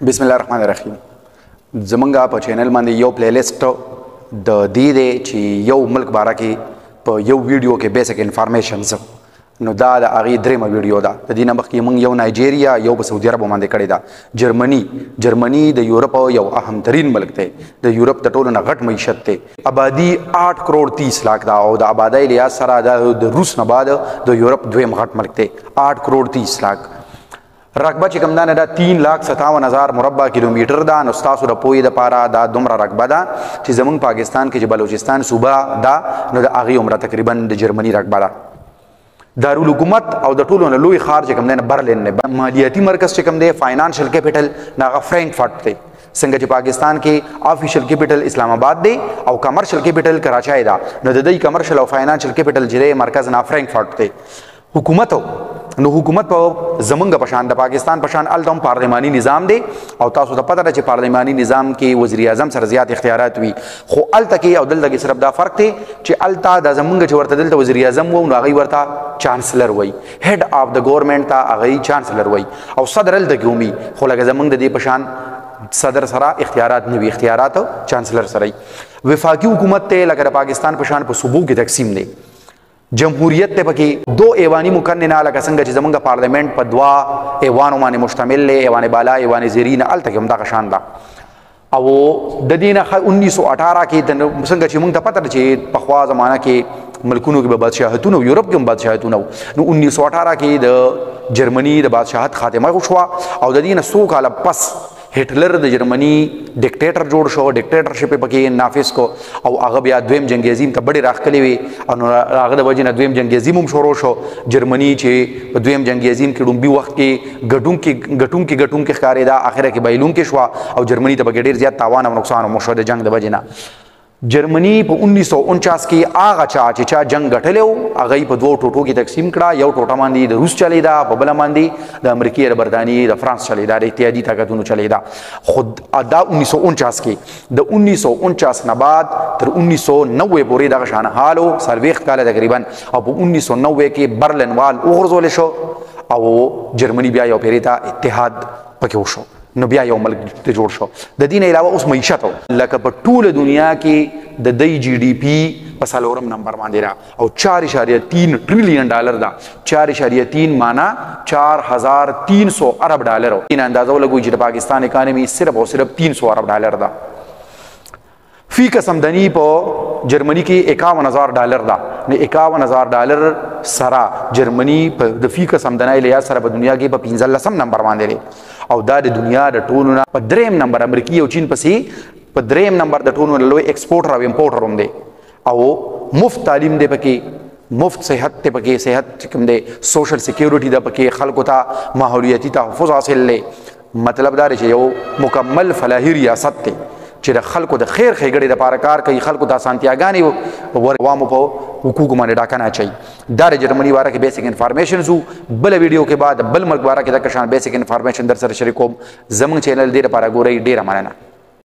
بسم الله الرحمن الرحیم. زمونږه په چینل باندې یو پلی لیست د دې دی چې یو ملک باره کې په یو ویډیو کې بیسیک انفارمیشنز، نو دا د هغې درېیمه ویډیو ده. د دې نه مخکې موږ یو نایجیریا، یو په سعودي عرب باندې کړې ده. جرمني د یورپ یو اهم ترین ملک دی، د یورپ د ټولو نه غټ معیشت دی. آبادي 8 کروڑ 30 لاک ده او د آبادۍ لحاظ سره دا د روس نه بعد د یورپ دویم غټ ملک دی. 8 کروڑ 30 لاک رقبه چې کوم ده نه دا 3,57,000 مربع کیلومتر ده. نو ستاسو د پوهې دپاره دا دومره رقبه ده چې زمونږ پاکستان کې چې بلوچستان صوبه ده نو د هغې عمره تقریبا د جرمني رقبه ده. دارالحکومت او د ټولو نه لوی ښار چې کوم دی نه برلین دی. مالیاتي مرکز چې کوم دی فاینانشل کیپټل نه هغه فرانکفورت دی. څنګه چې پاکستان کې آفیشل کیپټل اسلام آباد دی او کمرشل کیپټل کراچۍ ده، نو د دې کمرشل او فاینانشل کیپټل چې دی مرکز نه فرانکفورت دی. حکومت نو حکومت په زمونږ په شان د پاکستان په شان هلته هم پارلماني نظام دی او تاسو ته پته ده چې پارلماني نظام کې وزیر اعظم سره زیات اختیارات وي، خو هلته کې او دلته کې صرف دا فرق دی چې هلته د زمونږ چې ورته دلته وزیر اعظم وو نو هغوی ورته چانسلر وایي، هډ آف د ګورنمنټ ته هغوی چانسلر وایي او صدر هلته کې هم وي، خو لکه زمونږ د دې په شان صدر سره اختیارات نه وي، اختیارات چانسلر سره وي. وفاقي حکومت ته لکه د پاکستان په شان په صوبو کې تقسیم دی. جمهوریت ته پکې دو ایوانی مقننه، لکه څنګه چې زمونږ پارلیمنت په دوا ایوانو باندې مشتمل دی، ایوان بالا ایوان زیرین، هلته کې هم دغه شان ده. او د دې نه 1918 کې څنګه چې مونږ ته پته ده چې پخوا زمانه کې ملکونو کې به بادشاهتونه وو، یورپ کې هم بادشاهتونه وو، نو 1918 کې د جرمني د بادشاهت خاتمه وشوه او د دې نه څو کاله پس هټلر د جرمني ډیکټیټر جوړ شو، ډیکټیټرشپ یې پکې نافذ کو او هغه بیا دویم جنګ عظیم ته بډې راښکلې وې او نو هغه د وجې نه دویم جنګ عظیم هم شروع شو. جرمني چې په دویم جنګ عظیم کې ړومبي وخت کې ګټونکي ښکارېده، اخره کې بایلونکې شوه او جرمني ته پکې ډېر زیات تاوان او نقصان هم وشو د جنګ د وجې نه. جرمني په 1949 کې هغه چا چې چا جنگ ګټلی و هغه یې په دوو ټوټو کې تقسیم کړه، یو ټوټه باندې د روس چلېده، په بله باندې د امریکې، د برتانیې، د فرانس چلېده، د اتحادي طاقتونو چلېده. خو دا 1949 کې د 1949 نه بعد تر 1990 پورې دغه شان حال و، 40 کاله تقریبا. او په 1990 کې برلین وال وغورځول شو او جرمني بیا یو پېرې ته اتحاد پکې وشو، نو بیا یو ملک ته جوړ شو. د دې نه علاوه اوس معیشت لکه په ټوله دنیا کې د دی جی ډي پی په څلورم نمبر باندې را او 4.3 ټریلیون ډالر ده. 4.3 معنا 4300 ارب ډالر. ان اندازه ولګوئ چې د پاکستان اکانومي صرف او صرف 300 ارب ډالر ده. فی کس آمدنی په جرمني کې 51,000 ډالر ده، نو 51,000 ډالر سره جرمني په د فی کس آمدنۍ لحاظ سره په دنیا کې په 15 نمبر باندې دی او دا د دنیا د ټولو نه په دریم نمبر امریکې او چین پسې په دریم نمبر د ټولو نه لوی ایکسپورټر او امپورټر هم دی. او مفت تعلیم دی پکې، مفت صحت دی پکې، صحت چې کوم دی سوشل سیکیورټي ده پکې، خلکو ته ماحولیاتي تحفظ حاصل دی. مطلب دا دی چې یو مکمل فلاحي ریاست دی چې د خلکو د خیر ښېګړې دپاره کار کوي، خلکو ته اسانتیاګانې عوامو په حقوقو باندې ډاکه نه اچوي. دا د جرمني باره کې بیسیک انفارمیشن زو. بله ویډیو کې بعد بل ملک باره کې دغه شان بیسیک انفارمیشن در سره شریکوم. زموږ چینل دې لپاره ګورئ. ډېره مننه.